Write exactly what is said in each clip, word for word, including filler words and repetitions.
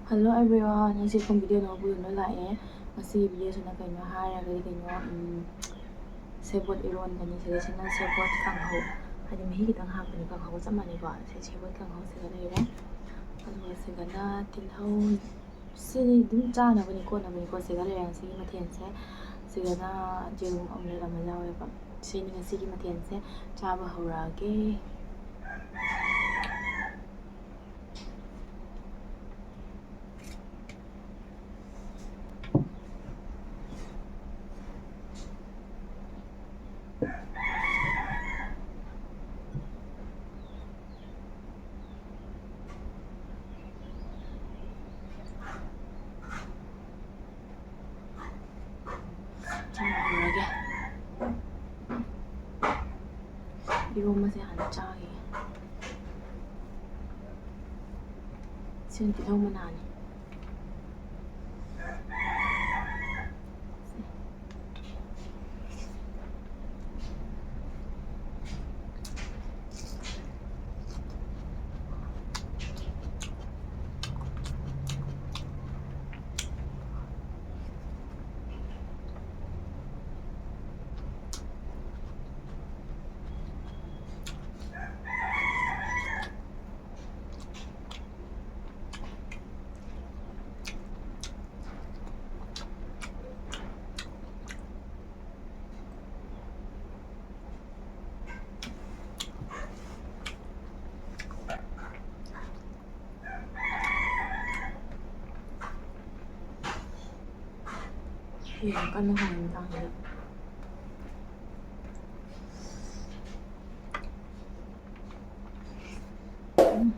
Hello everyone, ꯑꯩꯁꯦ ꯁꯨꯝ video ꯑꯅꯧꯕ ꯑꯃ ꯂꯥꯛꯑꯦ꯫ ꯉꯁꯤꯒꯤ videoꯁꯤꯅ ꯀꯩꯅꯣ ꯍꯥꯏꯔꯒꯗꯤ ꯀꯩꯅꯣ, ꯎꯝ, ꯁꯦꯕꯣꯠ ꯏꯔꯣꯟꯕꯅꯤ꯫ ꯁꯤꯗꯩꯁꯤꯅ ꯁꯦꯕꯣꯠ ꯀꯥꯡꯍꯧ, ꯍꯥꯏꯗꯤ ꯃꯍꯤ ꯈꯤꯇꯪ ꯍꯥꯞꯄꯅꯤ, ꯀꯥꯡꯍꯧꯒ ꯆꯞ ꯃꯥꯟꯅꯩꯀꯣ꯫ ꯁꯤ ꯁꯦꯕꯣꯠ ꯀꯥꯡꯍꯧꯁꯤꯒ ꯂꯩꯔꯦ, ꯑꯗꯨꯒ ꯁꯤꯒꯅ ꯇꯤꯜꯍꯧ, ꯁꯤꯗꯤ ꯑꯗꯨꯝ ꯆꯥꯅꯕꯅꯤꯀꯣ, ꯅꯕꯅꯤꯀꯣ꯫ ꯁꯤꯒ ꯂꯩꯔꯦ ꯉꯁꯤꯒꯤ ꯃꯊꯦꯜꯁꯦ꯫ ꯁꯤꯒꯅ ꯌꯦꯔꯨꯝ omelette ꯑꯃ ꯌꯥꯎꯋꯦꯕ꯫ ꯁꯤꯅꯤ ꯉꯁꯤꯒꯤ ꯃꯊꯦꯜꯁꯦ꯫ ꯆꯥꯕ ꯍꯧꯔꯛꯑꯒꯦ꯫ ꯆꯥꯔꯨꯔꯒꯦ꯫ ꯏꯔꯣꯝꯕꯁꯦ ꯍꯥꯟꯅ ꯆꯥꯈꯤꯒꯦ꯫ ꯁꯤꯅ ꯇꯤꯜꯍꯧ ꯃꯅꯥꯅꯤ꯫ ꯌꯦꯔꯨꯝ ꯀꯟꯅ ꯍꯧꯔꯤ ꯃꯇꯥꯡꯁꯤꯗ꯫ ꯎꯝ꯫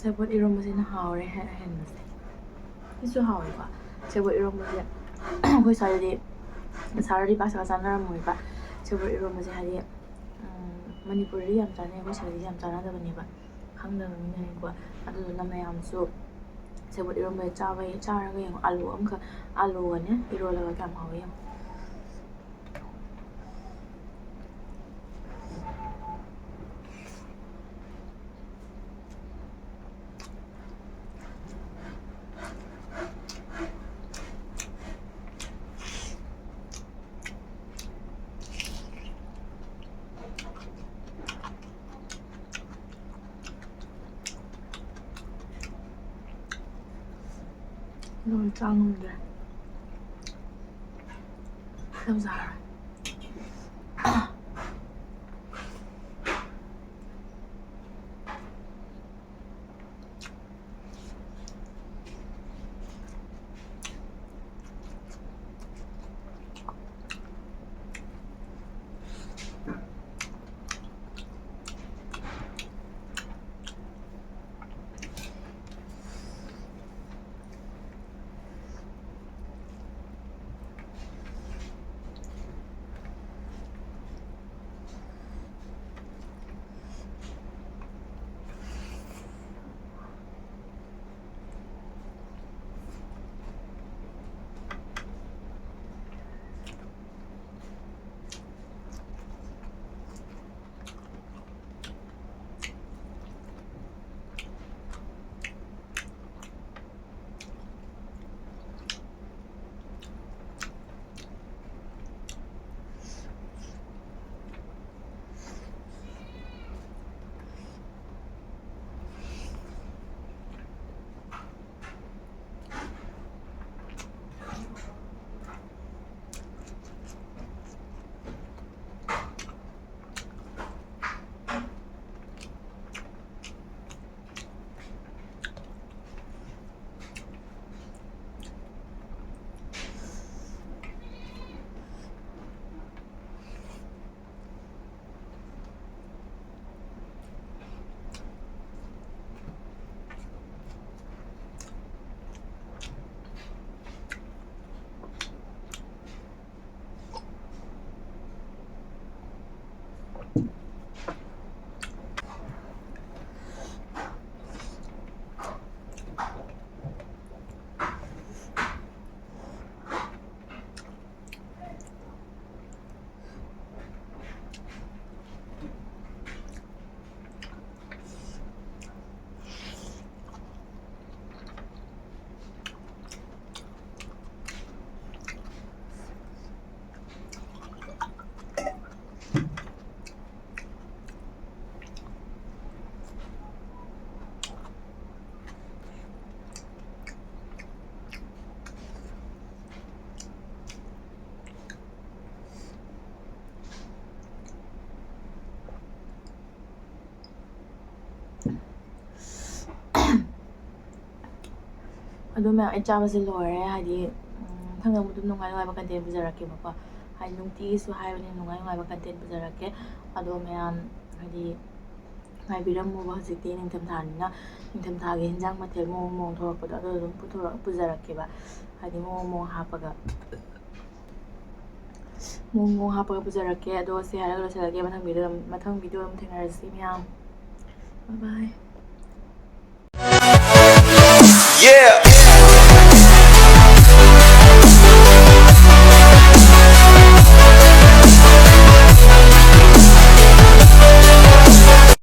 ꯁꯦꯕꯣꯠ ꯏꯔꯣꯝꯕꯁꯤꯅ ꯍꯥꯎꯔꯦ ꯑꯍꯦꯟꯕꯁꯦ꯫ ꯁꯤꯁꯨ ꯍꯥꯎꯋꯦꯀꯣ꯫ ꯁꯦꯕꯣꯠ ꯏꯔꯣꯝꯕꯁꯦ ꯑꯩꯈꯣꯏ ꯁ꯭ꯋꯥꯏꯗꯗꯤ ꯁꯥꯔꯗꯤ ꯄꯥꯛ ꯁꯥꯛ ꯆꯥꯅꯔꯝꯃꯣꯏꯕ꯫ ꯁꯦꯕꯣꯠ ꯏꯔꯣꯝꯕꯁꯦ ꯍꯥꯏꯗꯤ ꯃꯅꯤꯄꯨꯔꯗꯗꯤ ꯌꯥꯝ ꯆꯥꯅꯩ, ꯑꯩꯈꯣꯏ ꯁ꯭ꯋꯥꯏꯗꯗꯤ ꯌꯥꯝ ꯆꯥꯅꯗꯕꯅꯦꯕ꯫ ꯈꯪꯗꯕ ꯃꯤꯅ ꯍꯥꯏꯀꯣ꯫ ꯑꯗꯨꯗꯨꯅ ꯃꯌꯥꯝꯁꯨ ꯁꯦꯕꯣꯠ ꯏꯔꯣꯝꯕꯁꯦ ꯆꯥꯕ ꯆꯥꯔꯒ ꯌꯦꯡꯉꯣ꯫ ꯑꯂꯨ ꯑꯃꯈꯛ, ꯑꯂꯨꯒꯅꯦ ꯏꯔꯣꯜꯂꯒ ꯀꯌꯥꯝ ꯍꯥꯎꯋꯤ ꯌꯦꯡꯉꯣ꯫ ꯂꯣꯏ ꯆꯥ ꯉꯝꯗ꯭ꯔꯦ꯫ ꯌꯥꯝ ꯆꯥꯔꯦ꯫ ꯑꯗꯣ ꯃꯌꯥꯝ, ꯑꯩ ꯆꯥꯕꯁꯦ ꯂꯣꯏꯔꯦ꯫ ꯍꯥꯏꯗꯤ ꯎꯝ, ꯃꯊꯪꯗ ꯑꯃꯨꯛ ꯑꯗꯨꯝ ꯅꯨꯡꯉꯥꯏ ꯅꯨꯡꯉꯥꯏꯕ content ꯄꯨꯖꯔꯛꯀꯦꯕꯀꯣ꯫ ꯍꯥꯏꯗꯤ ꯅꯨꯡꯇꯤꯒꯤꯁꯨ ꯍꯥꯏꯕꯅꯤꯅ ꯅꯨꯡꯉꯥꯏ ꯅꯨꯡꯉꯥꯏꯕ content ꯄꯨꯖꯔꯛꯀꯦ꯫ ꯑꯗꯣ ꯃꯌꯥꯝ ꯍꯥꯏꯗꯤ ꯉꯥꯏꯕꯤꯔꯝꯃꯣꯕ꯫ ꯍꯧꯖꯤꯛꯇꯤ ꯅꯤꯡꯊꯝꯊꯥꯅꯤꯅ ꯅꯤꯡꯊꯝꯊꯥꯒꯤ ꯍꯤꯟꯖꯥꯡ ꯃꯊꯦꯜ ꯃꯑꯣꯡ ꯃꯑꯣꯡ ꯊꯣꯛꯂꯛꯄꯗꯣ ꯑꯗꯨ ꯑꯗꯨꯝ ꯄꯨꯊꯣꯔꯛ ꯄꯨꯖꯔꯛꯀꯦꯕ꯫ ꯍꯥꯏꯗꯤ ꯃꯑꯣꯡ ꯃꯑꯣꯡ ꯍꯥꯞꯄꯒ ꯃꯑꯣꯡ ꯃꯑꯣꯡ ꯍꯥꯞꯄꯒ ꯄꯨꯖꯔꯛꯀꯦ꯫ ꯑꯗꯣ ꯁꯤ ꯍꯥꯏꯔꯒ ꯂꯣꯏꯁꯤꯜꯂꯒꯦ꯫ ꯃꯊꯪ video ꯃꯊꯪ video ꯑꯃ ꯊꯦꯡꯅꯔꯁꯤ ꯃꯌꯥꯝ꯫ Bye bye. Yeah,